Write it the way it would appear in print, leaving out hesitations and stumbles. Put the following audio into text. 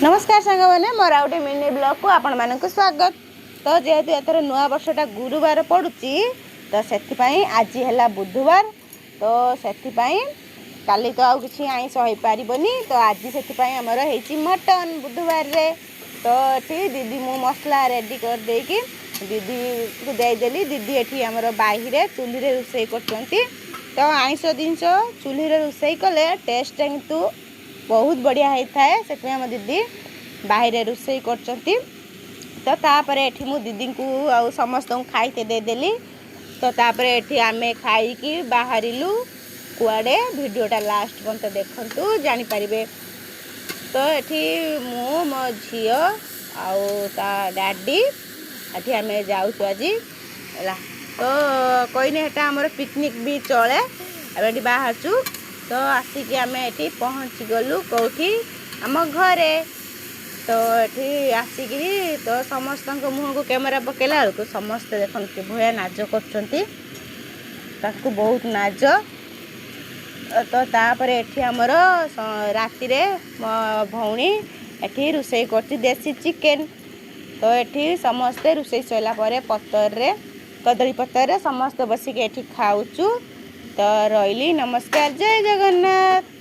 ନମସ୍କାର ସାଙ୍ଗମାନେ, ମୋର ଆଉ ଗୋଟେ ମିନି ବ୍ଲଗ୍କୁ ଆପଣମାନଙ୍କୁ ସ୍ୱାଗତ। ତ ଯେହେତୁ ଏଥର ନୂଆ ବର୍ଷଟା ଗୁରୁବାର ପଡ଼ୁଛି, ତ ସେଥିପାଇଁ ଆଜି ହେଲା ବୁଧବାର। ତ ସେଥିପାଇଁ କାଲି ତ ଆଉ କିଛି ଆଇଁଷ ହେଇପାରିବନି। ତ ଆଜି ସେଥିପାଇଁ ଆମର ହେଇଛି ମଟନ୍ ବୁଧବାରରେ। ତ ଏଠି ଦିଦି, ମୁଁ ମସଲା ରେଡ଼ି କରିଦେଇକି ଦିଦିକୁ ଦେଇଦେଲି। ଦିଦି ଏଠି ଆମର ବାହିରେ ଚୁଲିରେ ରୋଷେଇ କରୁଛନ୍ତି। ତ ଆଇଁଷ ଜିନିଷ ଚୁଲିରେ ରୋଷେଇ କଲେ ଟେଷ୍ଟଟା କିନ୍ତୁ ବହୁତ ବଢ଼ିଆ ହେଇଥାଏ। ସେଥିପାଇଁ ଆମ ଦିଦି ବାହିରେ ରୋଷେଇ କରୁଛନ୍ତି। ତ ତାପରେ ଏଠି ମୁଁ ଦିଦିଙ୍କୁ ଆଉ ସମସ୍ତଙ୍କୁ ଖାଇତେ ଦେଇଦେଲି। ତ ତାପରେ ଏଠି ଆମେ ଖାଇକି ବାହାରିଲୁ କୁଆଡ଼େ, ଭିଡ଼ିଓଟା ଲାଷ୍ଟ ପର୍ଯ୍ୟନ୍ତ ଦେଖନ୍ତୁ, ଜାଣିପାରିବେ। ତ ଏଠି ମୁଁ, ମୋ ଝିଅ ଆଉ ତା ଡାଡ଼ି ଏଠି ଆମେ ଯାଉଛୁ ଆଜି ହେଲା। ତ କହିନି, ହେଟା ଆମର ପିକନିକ୍ ବି ଚଳେ। ଆମେ ଏଠି ବାହାରୁଛୁ। ତ ଆସିକି ଆମେ ଏଠି ପହଞ୍ଚିଗଲୁ। କେଉଁଠି? ଆମ ଘରେ। ତ ଏଠି ଆସିକିରି ତ ସମସ୍ତଙ୍କ ମୁହଁକୁ କ୍ୟାମେରା ପକେଇଲା ବେଳକୁ ସମସ୍ତେ ଦେଖନ୍ତୁ କିଭଳିଆ ନାଜ କରୁଛନ୍ତି। ତାଙ୍କୁ ବହୁତ ନାଜ। ତ ତାପରେ ଏଠି ଆମର ରାତିରେ ମୋ ଭଉଣୀ ଏଠି ରୋଷେଇ କରୁଛି ଦେଶୀ ଚିକେନ୍। ତ ଏଠି ସମସ୍ତେ ରୋଷେଇ ସରିଲା ପରେ ପତରରେ, କଦଳୀ ପତରରେ ସମସ୍ତେ ବସିକି ଏଠି ଖାଉଛୁ। ତ ରହିଲି, ନମସ୍କାର, ଜୟ ଜଗନ୍ନାଥ।